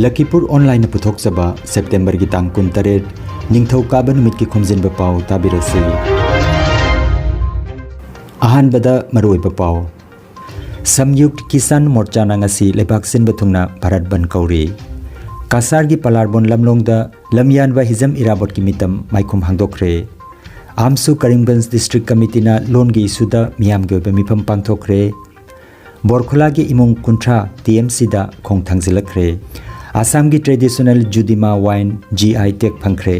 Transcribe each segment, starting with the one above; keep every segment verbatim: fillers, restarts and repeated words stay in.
ꯂꯈꯤꯄꯨꯔ ꯑꯣꯟꯂꯥꯏꯟꯅ ꯄꯨꯊꯣꯛꯆꯕ ꯁꯦꯞꯇꯦꯝꯕꯔꯒꯤ ꯇꯥꯡ ꯀꯨꯟꯇꯔꯦꯠ, ꯅꯤꯡꯊꯧꯀꯥꯕ ꯅꯨꯃꯤꯠꯀꯤ ꯈꯣꯝꯖꯤꯟꯕ ꯄꯥꯎ ꯇꯥꯕꯤꯔꯁꯤ꯫ ꯑꯍꯥꯟꯕꯗ ꯃꯔꯨꯑꯣꯏꯕ ꯄꯥꯎ꯫ ꯁꯝꯌꯨꯛ ꯀꯤꯁꯥꯟ ꯃꯣꯔꯆꯥꯅ ꯉꯁꯤ ꯂꯩꯕꯥꯛ ꯁꯤꯟꯕ ꯊꯨꯡꯅ ꯚꯥꯔꯠ ꯕꯟ ꯀꯧꯔꯤ꯫ ꯀꯁꯥꯔꯒꯤ ꯄꯂꯥꯔꯕꯣꯟ ꯂꯝꯂꯣꯡꯗ ꯂꯝꯌꯥꯟꯕ ꯍꯤꯖꯝ ꯏꯔꯥꯕꯣꯠꯀꯤ ꯃꯤꯇꯝ ꯃꯥꯏꯈꯨꯝ ꯍꯥꯡꯗꯣꯛꯈ꯭ꯔꯦ꯫ ꯑꯥꯝꯁꯨ ꯀꯔꯤꯝꯒꯟꯖ ꯗꯤꯁꯇ꯭ꯔꯤꯛ ꯀꯃꯤꯇꯤꯅ ꯂꯣꯟꯒꯤ ꯏꯁꯨꯗ ꯃꯤꯌꯥꯝꯒꯤ ꯑꯣꯏꯕ ꯃꯤꯐꯝ ꯄꯥꯡꯊꯣꯛꯈ꯭ꯔꯦ꯫ ꯕꯣꯔꯈꯨꯂꯥꯒꯤ ꯏꯃꯨꯡ ꯀꯨꯟꯊ꯭ꯔꯥ ꯇꯤ ꯑꯦꯝ ꯁꯤꯗ ꯈꯣꯡ ꯊꯥꯡꯖꯤꯜꯂꯛꯈ꯭ꯔꯦ꯫ ꯑꯁꯥꯝꯒꯤ ꯇ꯭ꯔꯦꯗꯤꯁꯅꯦꯜ ꯖꯨꯗꯤꯃꯥ ꯋꯥꯏꯟ ꯖꯤ ꯑꯥꯏ ꯇꯦꯒ ꯐꯪꯈ꯭ꯔꯦ꯫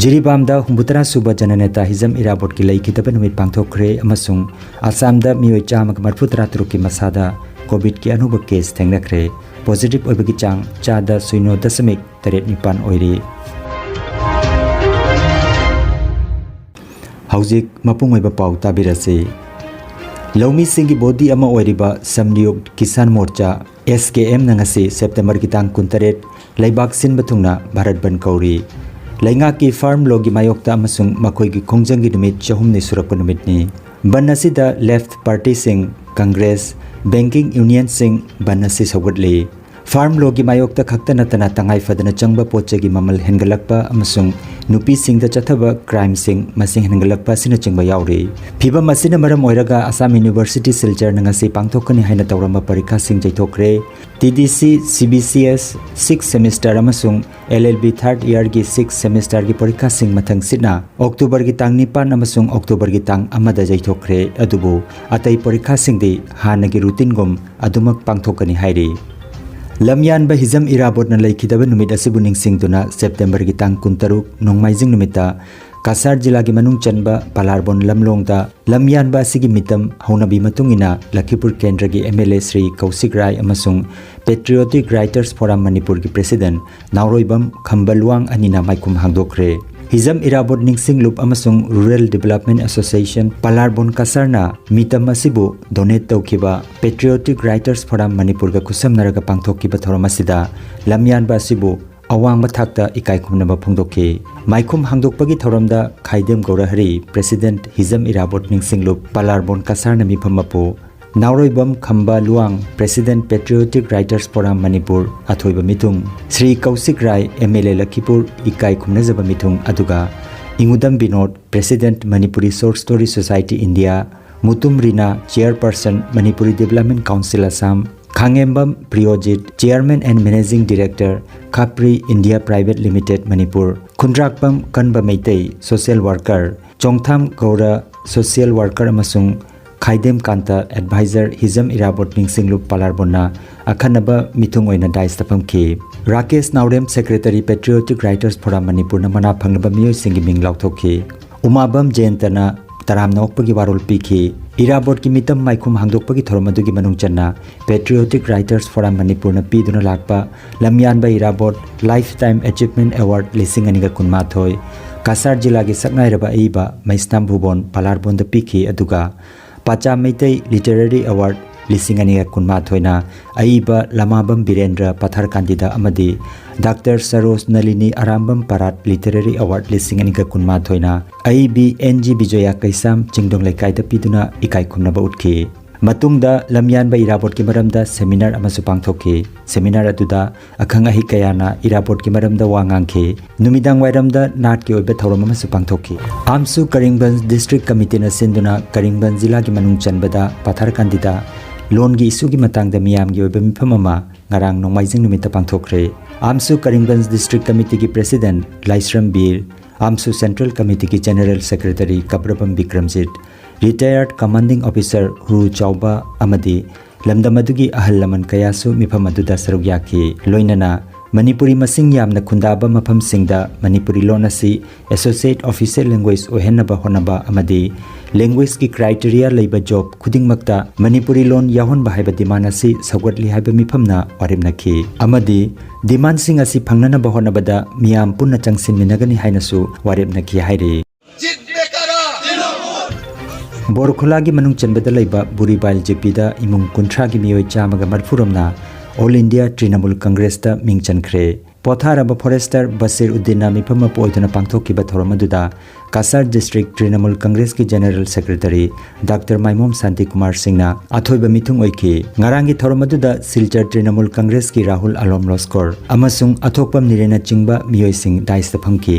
ꯖꯤꯔꯤꯕꯥꯝꯗ ꯍꯨꯝꯐꯨꯇꯔꯥ ꯁꯨꯕ ꯖꯅꯅꯦꯇꯥ ꯍꯤꯖꯝ ꯏꯔꯥꯕꯣꯠꯀꯤ ꯂꯩꯈꯤꯗꯕ ꯅꯨꯃꯤꯠ ꯄꯥꯡꯊꯣꯛꯈ꯭ꯔꯦ ꯑꯃꯁꯨꯡ ꯑꯁꯥꯝꯗ ꯃꯤꯑꯣꯏ ꯆꯥꯝꯃꯒ ꯃꯔꯤꯐꯨꯇꯔꯥ ꯇꯔꯨꯛꯀꯤ ꯃꯁꯥꯗ ꯀꯣꯚꯤꯗꯀꯤ ꯑꯅꯧꯕ ꯀꯦꯁ ꯊꯦꯡꯅꯈ꯭ꯔꯦ꯫ ꯄꯣꯖꯤꯇꯤꯚ ꯑꯣꯏꯕꯒꯤ ꯆꯥꯡ ꯆꯥꯗ ꯁꯤꯅꯣ ꯗꯁꯃꯤꯛ ꯇꯔꯦꯠ ꯅꯤꯄꯥꯟ ꯑꯣꯏꯔꯤ꯫ ꯍꯧꯖꯤꯛ ꯃꯄꯨꯡ ꯑꯣꯏꯕ ꯄꯥꯎ ꯇꯥꯕꯤꯔꯁꯤ꯫ ꯂꯧꯃꯤꯁꯤꯡꯒꯤ ꯕꯣꯗꯤ ꯑꯃ ꯑꯣꯏꯔꯤꯕ ꯁꯝꯌꯨꯛ ꯀꯤꯁꯥꯟ ꯃꯣꯔꯆꯥ, ꯑꯦꯁ ꯀꯦ ꯑꯦꯝꯅ ꯉꯁꯤ ꯁꯦꯞꯇꯦꯝꯕꯔꯒꯤ ꯇꯥꯡ ꯀꯨꯟꯇꯔꯦꯠ ꯂꯩꯕꯥꯛ ꯁꯤꯟꯕ ꯊꯨꯡꯅ ꯚꯥꯔꯠ ꯕꯟ ꯀꯧꯔꯤ꯫ ꯂꯩꯉꯥꯛꯀꯤ ꯐꯥꯔꯝ ꯂꯣꯒꯤ ꯃꯥꯌꯣꯛꯇ ꯑꯃꯁꯨꯡ ꯃꯈꯣꯏꯒꯤ ꯈꯣꯡꯖꯪꯒꯤ ꯅꯨꯃꯤꯠ ꯆꯍꯨꯝꯅꯤ ꯁꯨꯔꯛꯄ ꯅꯨꯃꯤꯠꯅꯤ꯫ ꯕꯟ ꯑꯁꯤꯗ ꯂꯦꯐꯠ ꯄꯥꯔꯇꯤꯁꯤꯡ, ꯀꯪꯒ꯭ꯔꯦꯁ, ꯕꯦꯡꯀꯤꯡ ꯌꯨꯅꯤꯌꯟꯁꯤꯡ ꯕꯟ ꯑꯁꯤ ꯁꯧꯒꯠꯂꯤ꯫ ꯐꯥꯔꯝ ꯂꯣꯒꯤ ꯃꯥꯌꯣꯛꯇ ꯈꯛꯇ ꯅꯠꯇꯅ ꯇꯉꯥꯏ ꯐꯗꯅ ꯆꯪꯕ ꯄꯣꯠ ꯆꯩꯒꯤ ꯃꯃꯜ ꯍꯦꯟꯒꯠꯂꯛꯄ ꯑꯃꯁꯨꯡ ꯅꯨꯄꯤꯁꯤꯡꯗ ꯆꯠꯊꯕ ꯀ꯭ꯔꯥꯏꯝꯁꯤꯡ ꯃꯁꯤꯡ ꯍꯦꯟꯒꯠꯂꯛꯄ ꯑꯁꯤꯅꯆꯤꯡꯕ ꯌꯥꯎꯔꯤ꯫ ꯐꯤꯚꯝ ꯑꯁꯤꯅ ꯃꯔꯝ ꯑꯣꯏꯔꯒ ꯑꯁꯥꯝ ꯌꯨꯅꯤꯚꯔꯁꯤꯇꯤ ꯁꯤꯜꯆꯔꯅ ꯉꯁꯤ ꯄꯥꯡꯊꯣꯛꯀꯅꯤ ꯍꯥꯏꯅ ꯇꯧꯔꯝꯕ ꯄꯔꯤꯈꯥꯁꯤꯡ ꯌꯩꯊꯣꯛꯈ꯭ꯔꯦ꯫ ꯇꯤ ꯗꯤ ꯁꯤ, C B C S six semester ꯑꯃꯁꯨꯡ ꯑꯦꯜ ꯑꯦꯜ ꯕꯤ ꯊꯥꯔꯠ ꯏꯌꯥꯔꯒꯤ ꯁꯤꯛꯁ ꯁꯦꯃꯤꯁꯇꯔꯒꯤ ꯄꯔꯤꯈꯥꯁꯤꯡ ꯃꯊꯪꯁꯤꯠꯅ ꯑꯣꯛꯇꯣꯕꯔꯒꯤ ꯇꯥꯡ ꯅꯤꯄꯥꯟ ꯑꯃꯁꯨꯡ ꯑꯣꯛꯇꯣꯕꯔꯒꯤ ꯇꯥꯡ ꯑꯃꯗ ꯌꯩꯊꯣꯛꯈ꯭ꯔꯦ꯫ ꯑꯗꯨꯕꯨ ꯑꯇꯩ ꯄꯔꯤꯈꯥꯁꯤꯡꯗꯤ ꯍꯥꯟꯅꯒꯤ ꯔꯨꯇꯤꯟꯒꯨꯝ ꯑꯗꯨꯃꯛ ꯄꯥꯡꯊꯣꯛꯀꯅꯤ ꯍꯥꯏꯔꯤ꯫ ꯂꯝꯌꯥꯟꯕ ꯍꯤꯖꯝ ꯏꯔꯥꯕꯣꯠꯅ ꯂꯩꯈꯤꯗꯕ ꯅꯨꯃꯤꯠ ꯑꯁꯤꯕꯨ ꯅꯤꯡꯁꯤꯡꯗꯨꯅ ꯁꯦꯞꯇꯦꯝꯕꯔꯒꯤ ꯇꯥꯡ ꯀꯨꯟꯇꯔꯨꯛ ꯅꯣꯡꯃꯥꯏꯖꯤꯡ ꯅꯨꯃꯤꯠꯇ ꯀꯁꯥꯔ ꯖꯤꯂꯥꯒꯤ ꯃꯅꯨꯡ ꯆꯟꯕ ꯄꯂꯥꯔꯕꯣꯟ ꯂꯝꯂꯣꯡꯗ ꯂꯝꯌꯥꯟꯕ ꯑꯁꯤꯒꯤ ꯃꯤꯇꯝ ꯍꯧꯅꯕꯤ ꯃꯇꯨꯡ ꯏꯟꯅ ꯂꯈꯤꯄꯨꯔ ꯀꯦꯟꯗ꯭ꯔꯒꯤ ꯑꯦꯝ ꯑꯦꯜ ꯑꯦ ꯁ꯭ꯔꯤ ꯀꯧꯁꯤꯛ ꯔꯥꯏ ꯑꯃꯁꯨꯡ ꯄꯦꯇ꯭ꯔꯤꯌꯣꯇꯤꯛ ꯔꯥꯏꯇꯔꯁ ꯐꯣꯔꯝ ꯃꯅꯤꯄꯨꯔꯒꯤ ꯄ꯭ꯔꯦꯁꯤꯗꯦꯟꯠ ꯅꯥꯎꯔꯣꯏꯕꯝ ꯈꯝꯕꯂꯨꯋꯥꯡ ꯑꯅꯤꯅ ꯃꯥꯏꯈꯨꯝ ꯍꯥꯡꯗꯣꯛꯈ꯭ꯔꯦ꯫ ꯍꯤꯖꯝ ꯏꯔꯥꯕꯣꯠ ꯅꯤꯡꯁꯤꯡꯂꯨꯞ ꯑꯃꯁꯨꯡ ꯔꯨꯔꯦꯜ ꯗꯤꯕꯦꯂꯞꯃꯦꯟꯠ ꯑꯦꯁꯣꯁꯤꯌꯦꯁꯟ ꯄꯂꯥꯔꯕꯣꯟ ꯀꯁꯥꯔꯅ ꯃꯤꯇꯝ ꯑꯁꯤꯕꯨ ꯗꯣꯅꯦꯠ ꯇꯧꯈꯤꯕ ꯄꯦꯇ꯭ꯔꯤꯌꯣꯇꯤꯛ ꯔꯥꯏꯇꯔꯁ ꯐꯣꯔꯝ ꯃꯅꯤꯄꯨꯔꯒ ꯈꯨꯠꯁꯝꯅꯔꯒ ꯄꯥꯡꯊꯣꯛꯈꯤꯕ ꯊꯧꯔꯝ ꯑꯁꯤꯗ ꯂꯝꯌꯥꯟꯕ ꯑꯁꯤꯕꯨ ꯑꯋꯥꯡꯕ ꯊꯥꯛꯇ ꯏꯀꯥꯏ ꯈꯨꯝꯅꯕ ꯐꯣꯡꯗꯣꯛꯈꯤ꯫ ꯃꯥꯏꯈꯨꯝ ꯍꯥꯡꯗꯣꯛꯄꯒꯤ ꯊꯧꯔꯝꯗ ꯈꯥꯏꯗꯦꯝ ꯒꯧꯔꯍꯔꯤ, ꯄ꯭ꯔꯦꯁꯤꯗꯦꯟꯠ ꯍꯤꯖꯝ ꯏꯔꯥꯕꯣꯠ ꯅꯤꯡꯁꯤꯡꯂꯨꯞ ꯄꯂꯥꯔꯕꯣꯟ ꯀꯁꯥꯔꯅ ꯃꯤꯐꯝ ꯃꯄꯨ ꯅꯥꯎꯔꯣꯏꯕꯝ ꯈꯝꯕ Luwang, President Patriotic Writers Forum Manipur, ꯑꯊꯣꯏꯕ ꯃꯤꯊꯨꯡ, ꯁ꯭ꯔꯤ ꯀꯧꯁꯤꯛ ꯔꯥꯏ, M L A ꯂꯈꯤꯄꯨꯔ, ꯏꯀꯥꯏ ꯈꯨꯝꯅꯖꯕ ꯃꯤꯊꯨꯡ ꯑꯗꯨꯒ ꯏꯉꯨꯗꯝ Vinod, President Manipuri Short Story Society India, Mutum Rina, Chairperson Manipuri Development Council Assam, ꯈꯥꯡꯉꯦꯝꯕꯝ ꯄ꯭ꯔꯤꯌꯣꯖꯤꯠ, Chairman and Managing Director, ꯈꯥꯄ꯭ꯔꯤ India Private Limited Manipur, ꯈꯨꯟꯗ꯭ꯔꯥꯛꯄꯝ ꯀꯟꯕ ꯃꯩꯇꯩ, Social Worker, ꯆꯣꯡꯊꯥꯝ ꯒꯧꯔ, Social Worker ꯑꯃꯁꯨꯡ ꯈꯥꯏꯗꯦꯝ ꯀꯥꯟꯇ, Advisor, Hijam Irabot ꯅꯤꯡꯁꯤꯡꯂꯨꯞ ꯄꯥꯂꯥꯔꯕꯣꯟꯅ ꯑꯈꯟꯅꯕ ꯃꯤꯊꯨꯡ ꯑꯣꯏꯅ dais ꯇ ꯐꯝꯈꯤ꯫ ꯔꯥꯀꯦꯁ ꯅꯥꯎꯔꯦꯝ, Secretary, Patriotic Writers Forum ꯃꯅꯤꯄꯨꯔꯅ ꯃꯅꯥ ꯐꯪꯂꯕ ꯃꯤꯑꯣꯏꯁꯤꯡꯒꯤ ꯃꯤꯡ ꯂꯥꯎꯊꯣꯛꯈꯤ꯫ ꯎꯃꯥꯕꯝ ꯖꯌꯟꯇꯅ ꯇꯔꯥꯝꯅ ꯑꯣꯛꯄꯒꯤ ꯋꯥꯔꯣꯜ ꯄꯤꯈꯤ꯫ ꯏꯔꯥꯕꯣꯠꯀꯤ ꯃꯤꯇꯝ ꯃꯥꯏꯈꯨꯝ ꯍꯥꯡꯗꯣꯛꯄꯒꯤ ꯊꯧꯔꯝ ꯑꯗꯨꯒꯤ ꯃꯅꯨꯡ ꯆꯟꯅ Patriotic Writers Forum ꯃꯅꯤꯄꯨꯔꯅ ꯄꯤꯗꯨꯅ ꯂꯥꯛꯄ ꯂꯝꯌꯥꯟꯕ ꯏꯔꯥꯕꯣꯠ Lifetime Achievement Award ꯂꯤꯁꯤꯡ ꯑꯅꯤꯒ ꯀꯨꯟꯃꯥꯊꯣꯏ ꯀꯁꯥꯔ ꯖꯤꯂꯥꯒꯤ ꯁꯛꯅꯥꯏꯔꯕ ꯑꯏꯕ ꯃꯩꯁꯅꯥꯝ ꯚꯨꯕꯣꯟ ꯄꯥꯂꯥꯔꯕꯣꯟꯗ ꯄꯤꯈꯤ, ꯑꯗꯨꯒ ꯄꯥꯆꯥ ꯃꯩꯇꯩ Literary Award ꯂꯤꯁꯤꯡ ꯑꯅꯤꯒ ꯀꯨꯟꯃꯥꯊꯣꯏꯅ ꯑꯏꯕ ꯂꯃꯥꯕꯝ ꯕꯤꯔꯦꯟꯗ꯭ꯔ ꯄꯊꯥꯔꯀꯥꯟꯗꯤꯗ ꯑꯃꯗꯤ ꯗꯥꯛꯇꯔ ꯁꯔꯣꯖ ꯅꯂꯤꯅꯤ ꯑꯔꯥꯝꯕꯝ ꯄꯔꯥꯠ Literary Award ꯂꯤꯁꯤꯡ ꯑꯅꯤꯒ ꯀꯨꯟꯃꯥꯊꯣꯏꯅ ꯑꯏꯕꯤ N G ꯕꯤꯖꯣꯌꯥ ꯀꯩꯁꯥꯝ ꯆꯤꯡꯗꯣꯡ ꯂꯩꯀꯥꯏꯗ ꯄꯤꯗꯨꯅ ꯏꯀꯥꯏ ꯈꯨꯝꯅꯕ ꯎꯠꯈꯤ꯫ ꯃꯇꯨꯡꯗ ꯂꯝꯌꯥꯟꯕ ꯏꯔꯥꯕꯣꯠꯀꯤ ꯃꯔꯝꯗ seminar ꯑꯃꯁꯨ ꯄꯥꯡꯊꯣꯛꯈꯤ꯫ Seminar ꯑꯗꯨꯗ ꯑꯈꯪ ꯑꯍꯩ ꯀꯌꯥꯅ ꯏꯔꯥꯕꯣꯠꯀꯤ ꯃꯔꯝꯗ ꯋꯥ ꯉꯥꯡꯈꯤ꯫ ꯅꯨꯃꯤꯗꯥꯡ ꯋꯥꯏꯔꯝꯗ ꯅꯥꯠꯀꯤ ꯑꯣꯏꯕ ꯊꯧꯔꯝ ꯑꯃꯁꯨ ꯄꯥꯡꯊꯣꯛꯈꯤ꯫ ꯑꯥꯝꯁꯨ ꯀꯔꯤꯡꯒꯟꯖ District Committee ꯅ ꯁꯤꯟꯗꯨꯅ ꯀꯔꯤꯡꯒꯟꯖ ꯖꯤꯂꯥꯒꯤ ꯃꯅꯨꯡ ꯆꯟꯕꯗ ꯄꯊꯥꯔꯀꯥꯟꯗꯤꯗ ꯂꯣꯟꯒꯤ issue ꯒꯤ ꯃꯇꯥꯡꯗ ꯃꯤꯌꯥꯝꯒꯤ ꯑꯣꯏꯕ ꯃꯤꯐꯝ ꯑꯃ ꯉꯔꯥꯡ ꯅꯣꯡꯃꯥꯏꯖꯤꯡ ꯅꯨꯃꯤꯠꯇ ꯄꯥꯡꯊꯣꯛꯈ꯭ꯔꯦ꯫ ꯑꯥꯝꯁꯨ ꯀꯔꯤꯡꯒꯟꯖ District Committee ꯒꯤ President ꯂꯥꯏꯁ꯭ꯔꯝ ꯕꯤꯔ, ꯑꯥꯝꯁꯨ Central Committee ꯒꯤ General Secretary ꯀꯕ꯭ꯔꯕꯝ Bikramjit, Retired Commanding Officer ꯍꯨꯔꯨ ꯆꯥꯎꯕ ꯑꯃꯗꯤ ꯂꯝꯗꯝ ꯑꯗꯨꯒꯤ ꯑꯍꯜ ꯂꯃꯟ ꯀꯌꯥꯁꯨ ꯃꯤꯐꯝ ꯑꯗꯨꯗ ꯁꯔꯨꯛ ꯌꯥꯈꯤ꯫ ꯂꯣꯏꯅꯅ ꯃꯅꯤꯄꯨꯔꯤ ꯃꯁꯤꯡ ꯌꯥꯝꯅ ꯈꯨꯟꯗꯥꯕ ꯃꯐꯝꯁꯤꯡꯗ ꯃꯅꯤꯄꯨꯔꯤ ꯂꯣꯟ ꯑꯁꯤ Associate Official Language ꯑꯣꯏꯍꯟꯅꯕ ꯍꯣꯠꯅꯕ ꯑꯃꯗꯤ language ꯀꯤ criteria ꯂꯩꯕ job ꯈꯨꯗꯤꯡꯃꯛꯇ ꯃꯅꯤꯄꯨꯔꯤ ꯂꯣꯟ ꯌꯥꯎꯍꯟꯕ ꯍꯥꯏꯕ demand ꯑꯁꯤ ꯁꯧꯒꯠꯂꯤ ꯍꯥꯏꯕ ꯃꯤꯐꯝꯅ ꯋꯥꯔꯦꯞꯅꯈꯤ ꯑꯃꯗꯤ demand ꯁꯤꯡ ꯑꯁꯤ ꯐꯪꯅꯅꯕ ꯍꯣꯠꯅꯕꯗ ꯃꯤꯌꯥꯝ ꯄꯨꯟꯅ ꯆꯪꯁꯤꯟꯃꯤꯟꯅꯒꯅꯤ ꯍꯥꯏꯅꯁꯨ ꯋꯥꯔꯦꯞꯅꯈꯤ ꯍꯥꯏꯔꯤ꯫ ꯖꯤꯠ ꯄꯦ ꯀꯔꯥ꯫ ꯕꯣꯔꯈꯨꯂꯥꯒꯤ ꯃꯅꯨꯡ ꯆꯟꯕꯗ ꯂꯩꯕ ꯕꯨꯔꯤꯕꯥꯏꯜ G P ꯗ ꯏꯃꯨꯡ ꯀꯨꯟꯊ꯭ꯔꯥꯒꯤ ꯃꯤꯑꯣꯏ ꯆꯥꯝꯃꯒ ꯃꯔꯤꯐꯨ ꯔꯣꯝꯅ All India Trinamool Congress ꯇ ꯃꯤꯡ ꯆꯟꯈ꯭ꯔꯦ꯫ ꯄꯣꯊꯥꯔꯕ ꯐꯣꯔꯦꯁꯇꯔ ꯕꯁꯤꯔ ꯎꯗꯤꯟꯅ ꯃꯤꯐꯝ ꯃꯄꯨ ꯑꯣꯏꯗꯨꯅ ꯄꯥꯡꯊꯣꯛꯈꯤꯕ ꯊꯧꯔꯝ ꯑꯗꯨꯗ ꯀꯁꯥꯔ ꯗꯤꯁꯇ꯭ꯔꯤꯛ ꯇ꯭ꯔꯤꯅꯃꯨꯜ ꯀꯪꯒ꯭ꯔꯦꯁꯀꯤ general secretary doctor Maimom Shanti Kumar ꯁꯤꯡꯅ ꯑꯊꯣꯏꯕ ꯃꯤꯊꯨꯡ ꯑꯣꯏꯈꯤ꯫ ꯉꯔꯥꯡꯒꯤ ꯊꯧꯔꯝ ꯑꯗꯨꯗ ꯁꯤꯜꯆꯔ ꯇ꯭ꯔꯤꯅꯃꯨꯜ ꯀꯪꯒ꯭ꯔꯦꯁꯀꯤ ꯔꯥꯍꯨꯜ ꯑꯂꯣꯝ ꯂꯣꯁꯀꯣꯔ ꯑꯃꯁꯨꯡ ꯑꯊꯣꯛꯄꯝ ꯅꯤꯔꯦꯟꯅꯆꯤꯡꯕ ꯃꯤꯑꯣꯏꯁꯤꯡ ꯗꯥꯏꯁꯇ ꯐꯝꯈꯤ꯫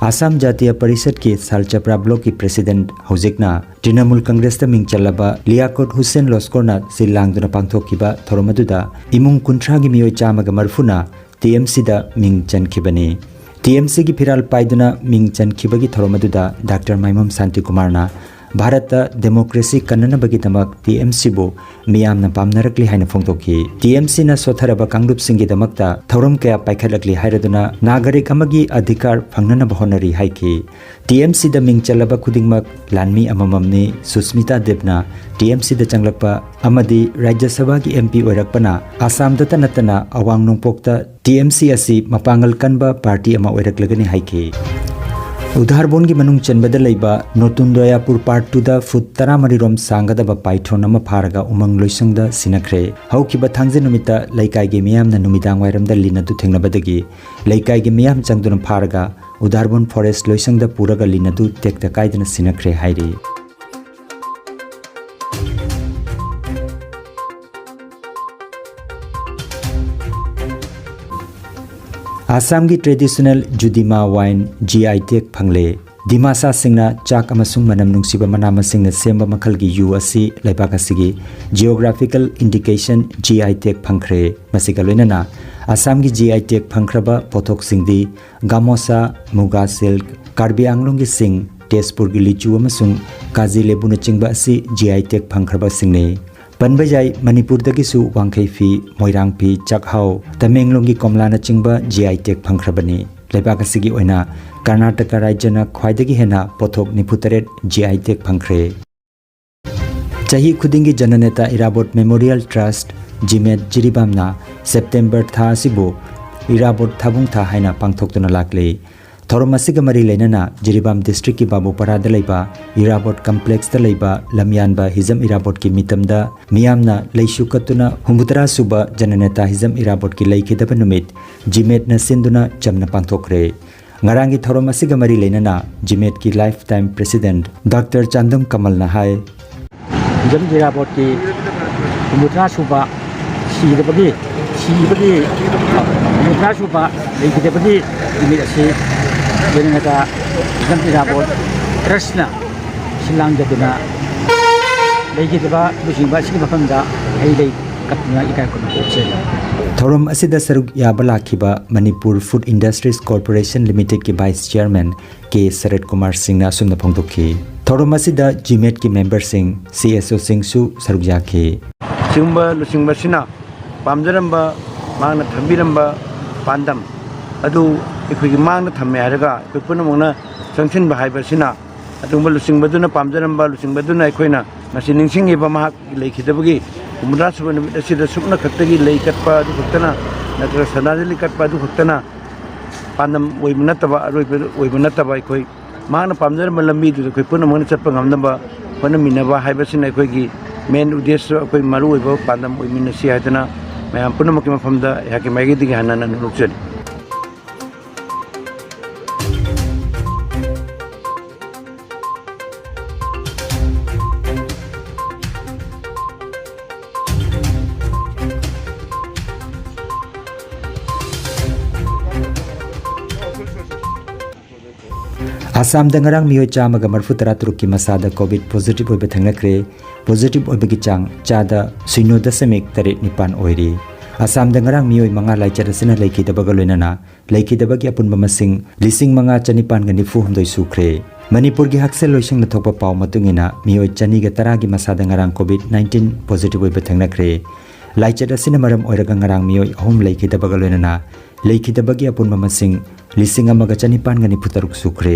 ꯑꯁꯥꯝ ꯖꯥꯇꯤꯌ ꯄꯔꯤꯁꯠꯀꯤ ꯁꯥꯜꯆꯄ꯭ꯔꯥ ꯕ꯭ꯂꯣꯛꯀꯤ ꯄ꯭ꯔꯦꯁꯤꯗꯦꯟꯠ, ꯍꯧꯖꯤꯛꯅ ꯇ꯭ꯔꯤꯅꯃꯨꯜ ꯀꯪꯒ꯭ꯔꯦꯁꯇ ꯃꯤꯡ ꯆꯜꯂꯕ ꯂꯤꯌꯥꯀꯣꯠ ꯍꯨꯁꯦꯟ ꯂꯣꯁꯀꯣꯔꯅ ꯁꯤꯜ ꯂꯥꯡꯗꯨꯅ ꯄꯥꯡꯊꯣꯛꯈꯤꯕ ꯊꯧꯔꯝ ꯑꯗꯨꯗ ꯏꯃꯨꯡ ꯀꯨꯟꯊ꯭ꯔꯥꯒꯤ ꯃꯤꯑꯣꯏ ꯆꯥꯝꯃꯒ ꯃꯔꯤꯐꯨꯅ ꯇꯤ ꯑꯦꯝ ꯁꯤꯗ ꯃꯤꯡ ꯆꯟꯈꯤꯕꯅꯤ꯫ ꯇꯤ ꯑꯦꯝ ꯁꯤꯒꯤ ꯐꯤꯔꯥꯜ ꯄꯥꯏꯗꯨꯅ ꯃꯤꯡ ꯆꯟꯈꯤꯕꯒꯤ ꯊꯧꯔꯝ ꯑꯗꯨꯗ ꯗꯥꯛꯇꯔ ꯃꯥꯏꯃꯣꯝ ꯁꯥꯟꯇꯤꯀꯨꯃꯥꯔꯅ ꯚꯥꯔꯠꯇ ꯗꯦꯃꯣꯀ꯭ꯔꯦꯁꯤ ꯀꯟꯅꯅꯕꯒꯤꯗꯃꯛ ꯇꯤ ꯑꯦꯝ ꯁꯤꯕꯨ ꯃꯤꯌꯥꯝꯅ ꯄꯥꯝꯅꯔꯛꯂꯤ ꯍꯥꯏꯅ ꯐꯣꯡꯗꯣꯛꯈꯤ꯫ ꯇꯤ ꯑꯦꯝ ꯁꯤꯅ ꯁꯣꯠꯊꯔꯕ ꯀꯥꯡꯂꯨꯞꯁꯤꯡꯒꯤꯗꯃꯛꯇ ꯊꯧꯔꯝ ꯀꯌꯥ ꯄꯥꯏꯈꯠꯂꯛꯂꯤ ꯍꯥꯏꯔꯗꯨꯅ ꯅꯥꯒꯔꯤꯛ ꯑꯃꯒꯤ ꯑꯙꯤꯀꯥꯔ ꯐꯪꯅꯅꯕ ꯍꯣꯠꯅꯔꯤ ꯍꯥꯏꯈꯤ꯫ ꯇꯤ ꯑꯦꯝ ꯁꯤꯗ ꯃꯤꯡ ꯆꯜꯂꯕ ꯈꯨꯗꯤꯡꯃꯛ ꯂꯥꯟꯃꯤ ꯑꯃꯃꯝꯅꯤ꯫ ꯁꯨꯁꯃꯤꯇꯥ ꯗꯦꯕꯅ ꯇꯤ ꯑꯦꯝ ꯁꯤꯗ ꯆꯪꯂꯛꯄ ꯑꯃꯗꯤ ꯔꯥꯖ꯭ꯌ ꯁꯚꯥꯒꯤ ꯑꯦꯝ ꯄꯤ ꯑꯣꯏꯔꯛꯄꯅ ꯑꯁꯥꯝꯗꯇ ꯅꯠꯇꯅ ꯑꯋꯥꯡ ꯅꯣꯡꯄꯣꯛꯇ ꯇꯤ ꯑꯦꯝ ꯁꯤ ꯑꯁꯤ ꯃꯄꯥꯡꯒꯜ ꯀꯟꯕ ꯄꯥꯔꯇꯤ ꯑꯃ ꯑꯣꯏꯔꯛꯂꯒꯅꯤ ꯍꯥꯏꯈꯤ꯫ ꯎꯙꯥꯔꯕꯣꯟꯒꯤ ꯃꯅꯨꯡ ꯆꯟꯕꯗ ꯂꯩꯕ ꯅꯣꯇꯨꯟ ꯗꯣꯌꯥꯄꯨꯔ ꯄꯥꯔꯠ ꯇꯨꯗ ꯐꯨꯠ ꯇꯔꯥꯃꯔꯤꯔꯣꯝ ꯁꯥꯡꯒꯗꯕ ꯄꯥꯏꯊꯣꯟ ꯑꯃ ꯐꯥꯔꯒ ꯎꯃꯪ ꯂꯣꯏꯁꯪꯗ ꯁꯤꯟꯅꯈ꯭ꯔꯦ꯫ ꯍꯧꯈꯤꯕ ꯊꯥꯡꯖ ꯅꯨꯃꯤꯠꯇ ꯂꯩꯀꯥꯏꯒꯤ ꯃꯤꯌꯥꯝꯅ ꯅꯨꯃꯤꯗꯥꯡ ꯋꯥꯏꯔꯝꯗ ꯂꯤꯟ ꯑꯗꯨ ꯊꯦꯡꯅꯕꯗꯒꯤ ꯂꯩꯀꯥꯏꯒꯤ ꯃꯤꯌꯥꯝ ꯆꯪꯗꯨꯅ ꯐꯥꯔꯒ ꯎꯙꯥꯔꯕꯣꯟ ꯐꯣꯔꯦꯁ ꯂꯣꯏꯁꯪꯗ ꯄꯨꯔꯒ ꯂꯤꯟ ꯑꯗꯨ ꯇꯦꯛꯇ ꯀꯥꯏꯗꯅ ꯁꯤꯟꯅꯈ꯭ꯔꯦ ꯍꯥꯏꯔꯤ꯫ ꯑꯁꯥꯝꯒꯤ ꯇ꯭ꯔꯦꯗꯤꯁꯅꯦꯜ ꯖꯨꯗꯤꯃꯥ ꯋꯥꯏꯟ ꯖꯤ ꯑꯥꯏ ꯇꯦꯒ ꯐꯪꯂꯦ꯫ ꯗꯤꯃꯥꯁꯥꯁꯤꯡꯅ ꯆꯥꯛ ꯑꯃꯁꯨꯡ ꯃꯅꯝ ꯅꯨꯡꯁꯤꯕ ꯃꯅꯥ ꯃꯁꯤꯡꯅ ꯁꯦꯝꯕ ꯃꯈꯜꯒꯤ ꯌꯨ ꯑꯁꯤ ꯂꯩꯕꯥꯛ ꯑꯁꯤꯒꯤ ꯖꯤꯑꯣꯒ꯭ꯔꯥꯐꯤꯀꯦꯜ ꯏꯟꯗꯤꯀꯦꯁꯟ ꯖꯤ ꯑꯥꯏ ꯇꯦꯒ ꯐꯪꯈ꯭ꯔꯦ꯫ ꯃꯁꯤꯒ ꯂꯣꯏꯅꯅ ꯑꯁꯥꯝꯒꯤ ꯖꯤ ꯑꯥꯏ ꯇꯦꯒ ꯐꯪꯈ꯭ꯔꯕ ꯄꯣꯠꯊꯣꯛꯁꯤꯡꯗꯤ ꯒꯥꯃꯣꯁꯥ, ꯃꯨꯒꯥ ꯁꯤꯜꯛ, ꯀꯥꯔꯕꯤ ꯑꯪꯂꯣꯡꯒꯤ ꯁꯤꯡ, ꯇꯦꯖꯄꯨꯔꯒꯤ ꯂꯤꯆꯨ ꯑꯃꯁꯨꯡ ꯀꯥꯖꯤ ꯂꯦꯕꯨꯅꯆꯤꯡꯕ ꯑꯁꯤ ꯖꯤ ꯑꯥꯏ ꯇꯦꯒ ꯐꯪꯈ꯭ꯔꯕꯁꯤꯡꯅꯤ꯫ ꯄꯟꯕ ꯌꯥꯏ, ꯃꯅꯤꯄꯨꯔꯗꯒꯤꯁꯨ ꯋꯥꯡꯈꯩ ꯐꯤ, ꯃꯣꯏꯔꯥꯡ ꯐꯤ, ꯆꯥꯛꯍꯥꯎ, ꯇꯃꯦꯡꯂꯣꯡꯒꯤ ꯀꯣꯝꯂꯥꯅꯆꯤꯡꯕ ꯖꯤ ꯑꯥꯏ ꯇꯦꯒ ꯐꯪꯈ꯭ꯔꯕꯅꯤ꯫ ꯂꯩꯕꯥꯛ ꯑꯁꯤꯒꯤ ꯑꯣꯏꯅ ꯀꯔꯅꯥꯇꯀ ꯔꯥꯖ꯭ꯌꯅ ꯈ꯭ꯋꯥꯏꯗꯒꯤ ꯍꯦꯟꯅ ꯄꯣꯠꯊꯣꯛ ꯅꯤꯐꯨꯇꯔꯦꯠ ꯖꯤ ꯑꯥꯏ ꯇꯦꯒ ꯐꯪꯈ꯭ꯔꯦ꯫ ꯆꯍꯤ ꯈꯨꯗꯤꯡꯒꯤ ꯖꯅꯅꯦꯇꯥ ꯏꯔꯥꯕꯣꯠ ꯃꯦꯃꯣꯔꯤꯌꯦꯜ ꯇ꯭ꯔꯁꯠ, ꯖꯤꯃꯦꯠ ꯖꯤꯔꯤꯕꯥꯝꯅ ꯁꯦꯞꯇꯦꯝꯕꯔ ꯊꯥ ꯑꯁꯤꯕꯨ ꯏꯔꯥꯕꯣꯠ ꯊꯥꯕꯨꯡ ꯊꯥ ꯍꯥꯏꯅ ꯄꯥꯡꯊꯣꯛꯇꯨꯅ ꯂꯥꯛꯂꯤ꯫ ꯊꯧꯔꯝ ꯑꯁꯤꯒ ꯃꯔꯤ ꯂꯩꯅꯅ ꯖꯤꯔꯤꯕꯥꯝ ꯗꯤꯁꯇ꯭ꯔꯤꯛꯀꯤ ꯕꯥꯕꯨꯄꯥꯔꯥꯗ ꯂꯩꯕ ꯏꯔꯥꯕꯣꯠ ꯀꯝꯄ꯭ꯂꯦꯛꯁꯇ ꯂꯩꯕ ꯂꯝꯌꯥꯟꯕ ꯍꯤꯖꯝ ꯏꯔꯥꯕꯣꯠꯀꯤ ꯃꯤꯇꯝꯗ ꯃꯤꯌꯥꯝꯅ ꯂꯩꯁꯨ ꯀꯠꯇꯨꯅ ꯍꯨꯝꯐꯨꯇꯔꯥ ꯁꯨꯕ ꯖꯅꯅꯦꯇꯥ ꯍꯤꯖꯝ ꯏꯔꯥꯕꯣꯠꯀꯤ ꯂꯩꯈꯤꯗꯕ ꯅꯨꯃꯤꯠ ꯖꯤꯃꯦꯠꯅ ꯁꯤꯟꯗꯨꯅ ꯆꯝꯅ ꯄꯥꯡꯊꯣꯛꯈ꯭ꯔꯦ꯫ ꯉꯔꯥꯡꯒꯤ ꯊꯧꯔꯝ ꯑꯁꯤꯒ ꯃꯔꯤ ꯂꯩꯅꯅ ꯖꯤꯃꯦꯠꯀꯤ life time president doctor Chandam ꯀꯃꯜꯅ ꯍꯥꯏ, ꯍꯤꯖꯝ ꯏꯔꯥꯕꯣꯠꯀꯤ ꯍꯨꯝꯐꯨꯇꯔꯥ ꯁꯨꯕ ꯁꯤꯗꯕꯒꯤ, ꯁꯤꯕꯒꯤ ꯍꯨꯝꯐꯨꯇꯔꯥ ꯁꯨꯕ ꯂꯩꯈꯤꯗꯕꯒꯤ ꯅꯨꯃꯤꯠ ꯑꯁꯤ ꯖꯅꯅꯦꯇꯥ ꯍꯤꯖꯝ ꯏꯔꯥꯕꯣꯠ ꯇ꯭ꯔꯁꯅ ꯁꯤꯜ ꯂꯥꯡꯖꯗꯨꯅ ꯂꯩꯈꯤꯗꯕ ꯂꯨꯆꯤꯡꯕ ꯑꯁꯤꯒꯤ ꯃꯐꯝꯗ ꯍꯩ ꯂꯩ ꯀꯠꯇꯨꯅ ꯏꯀꯥꯏ ꯈꯨꯝꯅꯕ ꯎꯠꯆꯔꯤ꯫ ꯊꯧꯔꯝ ꯑꯁꯤꯗ ꯁꯔꯨꯛ ꯌꯥꯕ ꯂꯥꯛꯈꯤꯕ ꯃꯅꯤꯄꯨꯔ ꯐꯨꯗ ꯏꯟꯗꯁꯇ꯭ꯔꯤꯁ ꯀꯣꯔꯄꯣꯔꯦꯁꯟ ꯂꯤꯃꯤꯇꯦꯗꯀꯤ vice chairman K Sarat Kumar ꯁꯤꯡꯅ ꯑꯁꯨꯝꯅ ꯐꯣꯡꯗꯣꯛꯈꯤ꯫ ꯊꯧꯔꯝ ꯑꯁꯤꯗ ꯖꯤꯃꯦꯠꯀꯤ ꯃꯦꯝꯕꯔꯁꯤꯡ, ꯁꯤ ꯑꯦꯁ ꯑꯣꯁꯤꯡꯁꯨ ꯁꯔꯨꯛ ꯌꯥꯈꯤ꯫ ꯁꯤꯒꯨꯝꯕ ꯂꯨꯆꯤꯡꯕꯁꯤꯅ ꯄꯥꯝꯖꯔꯝꯕ, ꯃꯍꯥꯛꯅ ꯊꯝꯕꯤꯔꯝꯕ ꯄꯥꯟꯗꯝ ꯑꯗꯨ ꯑꯩꯈꯣꯏꯒꯤ ꯃꯥꯡꯗ ꯊꯝꯃꯦ ꯍꯥꯏꯔꯒ ꯑꯩꯈꯣꯏ ꯄꯨꯝꯅꯃꯛꯅ ꯆꯪꯁꯤꯟꯕ ꯍꯥꯏꯕꯁꯤꯅ, ꯑꯗꯨꯒꯨꯝꯕ ꯂꯨꯆꯤꯡꯕꯗꯨꯅ ꯄꯥꯝꯖꯔꯝꯕ ꯂꯨꯆꯤꯡꯕꯗꯨꯅ ꯑꯩꯈꯣꯏꯅ ꯉꯁꯤ ꯅꯤꯡꯁꯤꯡꯉꯤꯕ ꯃꯍꯥꯛ ꯂꯩꯈꯤꯗꯕꯒꯤ ꯍꯨꯝꯐꯨꯇꯔꯥ ꯁꯨꯕ ꯅꯨꯃꯤꯠ ꯑꯁꯤꯗ ꯁꯨꯞꯅ ꯈꯛꯇꯒꯤ ꯂꯩ ꯀꯠꯄ ꯑꯗꯨ ꯈꯛꯇꯅ, ꯅꯠꯇ꯭ꯔꯒ ꯁ꯭ꯔꯗꯥꯟꯖꯂꯤ ꯀꯠꯄ ꯑꯗꯨ ꯈꯛꯇꯅ ꯄꯥꯟꯗꯝ ꯑꯣꯏꯕ ꯅꯠꯇꯕ, ꯑꯔꯣꯏꯕ ꯑꯣꯏꯕ ꯅꯠꯇꯕ, ꯑꯩꯈꯣꯏ ꯃꯍꯥꯛꯅ ꯄꯥꯝꯖꯔꯝꯕ ꯂꯝꯕꯤꯗꯨꯗ ꯑꯩꯈꯣꯏ ꯄꯨꯝꯅꯃꯛꯅ ꯆꯠꯄ ꯉꯝꯅꯕ ꯍꯣꯠꯅꯃꯤꯟꯅꯕ ꯍꯥꯏꯕꯁꯤꯅ ꯑꯩꯈꯣꯏꯒꯤ ꯃꯦꯟ ꯎꯗꯦꯁ, ꯑꯩꯈꯣꯏ ꯃꯔꯨꯑꯣꯏꯕ ꯄꯥꯟꯗꯝ ꯑꯣꯏꯃꯤꯟꯅꯁꯤ ꯍꯥꯏꯗꯅ ꯃꯌꯥꯝ ꯄꯨꯝꯅꯃꯛꯀꯤ ꯃꯐꯝꯗ ꯑꯩꯍꯥꯛꯀꯤ ꯃꯥꯏꯀꯩꯗꯒꯤ ꯍꯟꯅ ꯍꯟꯅ ꯅꯣꯛꯆꯔꯤ꯫ ꯑꯁꯥꯝꯗ ꯉꯔꯥꯡ ꯃꯤꯑꯣꯏ ꯆꯥꯝꯃꯒ ꯃꯔꯤꯐꯨ ꯇꯔꯥ ꯇꯔꯨꯛꯀꯤ ꯃꯁꯥꯗ ꯀꯣꯚꯤꯗ ꯄꯣꯖꯤꯇꯤꯚ ꯑꯣꯏꯕ ꯊꯦꯡꯅꯈ꯭ꯔꯦ꯫ ꯄꯣꯖꯤꯇꯤꯚ ꯑꯣꯏꯕꯒꯤ ꯆꯥꯡ ꯆꯥꯗ ꯁꯤꯅꯣ ꯗꯁꯃꯤꯛ ꯇꯔꯦꯠ ꯅꯤꯄꯥꯟ ꯑꯣꯏꯔꯤ꯫ ꯑꯁꯥꯝꯗ ꯉꯔꯥꯡ ꯃꯤꯑꯣꯏ ꯃꯉꯥ ꯂꯥꯏꯆꯠ ꯑꯁꯤꯅ ꯂꯩꯈꯤꯗꯕꯒ ꯂꯣꯏꯅꯅ ꯂꯩꯈꯤꯗꯕꯒꯤ ꯑꯄꯨꯟꯕ ꯃꯁꯤꯡ ꯂꯤꯁꯤꯡ ꯃꯉꯥ ꯆꯅꯤꯄꯥꯟꯒ ꯅꯤꯐꯨ ꯍꯨꯝꯗꯣꯏ ꯁꯨꯈ꯭ꯔꯦ꯫ ꯃꯅꯤꯄꯨꯔꯒꯤ ꯍꯛꯁꯦꯜ ꯂꯣꯏꯁꯪꯅ ꯊꯣꯛꯄ ꯄꯥꯎ ꯃꯇꯨꯡ ꯏꯟꯅ ꯃꯤꯑꯣꯏ ꯆꯅꯤꯒ ꯇꯔꯥꯒꯤ ꯃꯁꯥꯗ ꯉꯔꯥꯡ ꯀꯣꯚꯤꯗ ꯅꯥꯏꯟꯇꯤꯟ ꯄꯣꯖꯤꯇꯤꯚ ꯑꯣꯏꯕ ꯊꯦꯡꯅꯈ꯭ꯔꯦ꯫ ꯂꯥꯏꯆꯠ ꯑꯁꯤꯅ ꯃꯔꯝ ꯑꯣꯏꯔꯒ ꯉꯔꯥꯡ ꯃꯤꯑꯣꯏ ꯑꯍꯨꯝ ꯂꯩꯈꯤꯗꯕꯒ ꯂꯣꯏꯅꯅ ꯂꯩꯈꯤꯗꯕꯒꯤ ꯑꯄꯨꯟꯕ ꯃꯁꯤꯡ ꯂꯤꯁꯤꯡ ꯑꯃꯒ ꯆꯅꯤꯄꯥꯟꯒ ꯅꯤꯐꯨ ꯇꯔꯨꯛ ꯁꯨꯈ꯭ꯔꯦ꯫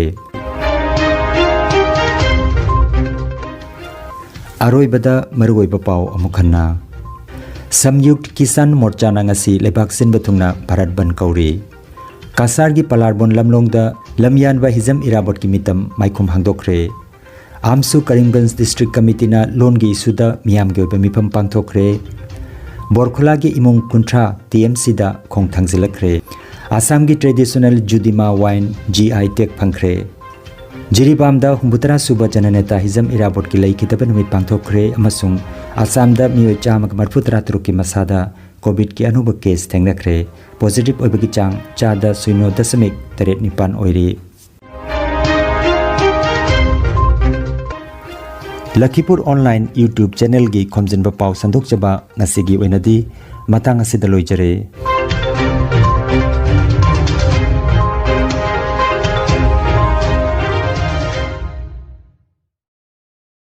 ꯑꯔꯣꯏꯕꯗ ꯃꯔꯨꯑꯣꯏꯕ ꯄꯥꯎ ꯑꯃꯨꯛ ꯍꯟꯅ꯫ ꯁꯝꯌꯨꯛ ꯀꯤꯁꯥꯟ ꯃꯣꯔꯆꯥꯅ ꯉꯁꯤ ꯂꯩꯕꯥꯛ ꯁꯤꯟꯕ ꯊꯨꯡꯅ ꯚꯥꯔꯠ ꯕꯟꯗ ꯀꯧꯔꯤ꯫ ꯀꯁꯥꯔꯒꯤ ꯄꯂꯥꯔꯕꯣꯟ ꯂꯝꯂꯣꯡꯗ ꯂꯝꯌꯥꯟꯕ ꯍꯤꯖꯝ ꯏꯔꯥꯕꯣꯠꯀꯤ ꯃꯤꯇꯝ ꯃꯥꯏꯈꯨꯝ ꯍꯥꯡꯗꯣꯛꯈ꯭ꯔꯦ꯫ ꯑꯥꯝꯁꯨ ꯀꯔꯤꯝꯒꯟꯖ ꯗꯤꯁꯇ꯭ꯔꯤꯛ ꯀꯃꯤꯇꯤꯅ ꯂꯣꯟꯒꯤ ꯏꯁꯨꯗ ꯃꯤꯌꯥꯝꯒꯤ ꯑꯣꯏꯕ ꯃꯤꯐꯝ ꯄꯥꯡꯊꯣꯛꯈ꯭ꯔꯦ꯫ ꯕꯣꯔꯈꯨꯂꯥꯒꯤ ꯏꯃꯨꯡ ꯀꯨꯟꯊ꯭ꯔꯥ ꯇꯤ ꯑꯦꯝ ꯁꯤꯗ ꯈꯣꯡ ꯊꯥꯡꯖꯤꯜꯂꯛꯈ꯭ꯔꯦ꯫ ꯑꯁꯥꯝꯒꯤ ꯇ꯭ꯔꯦꯗꯤꯁꯅꯦꯜ ꯖꯨꯗꯤꯃꯥ ꯋꯥꯏꯟ ꯖꯤ ꯑꯥꯏ ꯇꯦꯒ ꯐꯪꯈ꯭ꯔꯦ꯫ ꯖꯤꯔꯤꯕꯥꯝꯗ ꯍꯨꯝꯐꯨꯇꯔꯥ ꯁꯨꯕ ꯖꯅꯅꯦꯇꯥ ꯍꯤꯖꯝ ꯏꯔꯥꯕꯣꯠꯀꯤ ꯂꯩꯈꯤꯗꯕ ꯅꯨꯃꯤꯠ ꯄꯥꯡꯊꯣꯛꯈ꯭ꯔꯦ ꯑꯃꯁꯨꯡ ꯑꯁꯥꯝꯗ ꯃꯤꯑꯣꯏ ꯆꯥꯝꯃꯒ ꯃꯔꯤꯐꯨꯇꯔꯥ ꯇꯔꯨꯛꯀꯤ ꯃꯁꯥꯗ ꯀꯣꯚꯤꯗꯀꯤ ꯑꯅꯧꯕ ꯀꯦꯁ ꯊꯦꯡꯅꯈ꯭ꯔꯦ꯫ ꯄꯣꯖꯤꯇꯤꯚ ꯑꯣꯏꯕꯒꯤ ꯆꯥꯡ ꯆꯥꯗ ꯁꯤꯅꯣ ꯗꯁꯃꯤꯛ ꯇꯔꯦꯠ ꯅꯤꯄꯥꯟ ꯑꯣꯏꯔꯤ꯫ ꯂꯈꯤꯄꯨꯔ ꯑꯣꯟꯂꯥꯏꯟ YouTube ꯆꯦꯅꯦꯜꯒꯤ ꯈꯣꯝꯖꯤꯟꯕ ꯄꯥꯎ ꯁꯟꯗꯣꯛꯆꯕ ꯉꯁꯤꯒꯤ ꯑꯣꯏꯅꯗꯤ ꯃꯇꯥꯡ ꯑꯁꯤꯗ ꯂꯣꯏꯖꯔꯦ꯫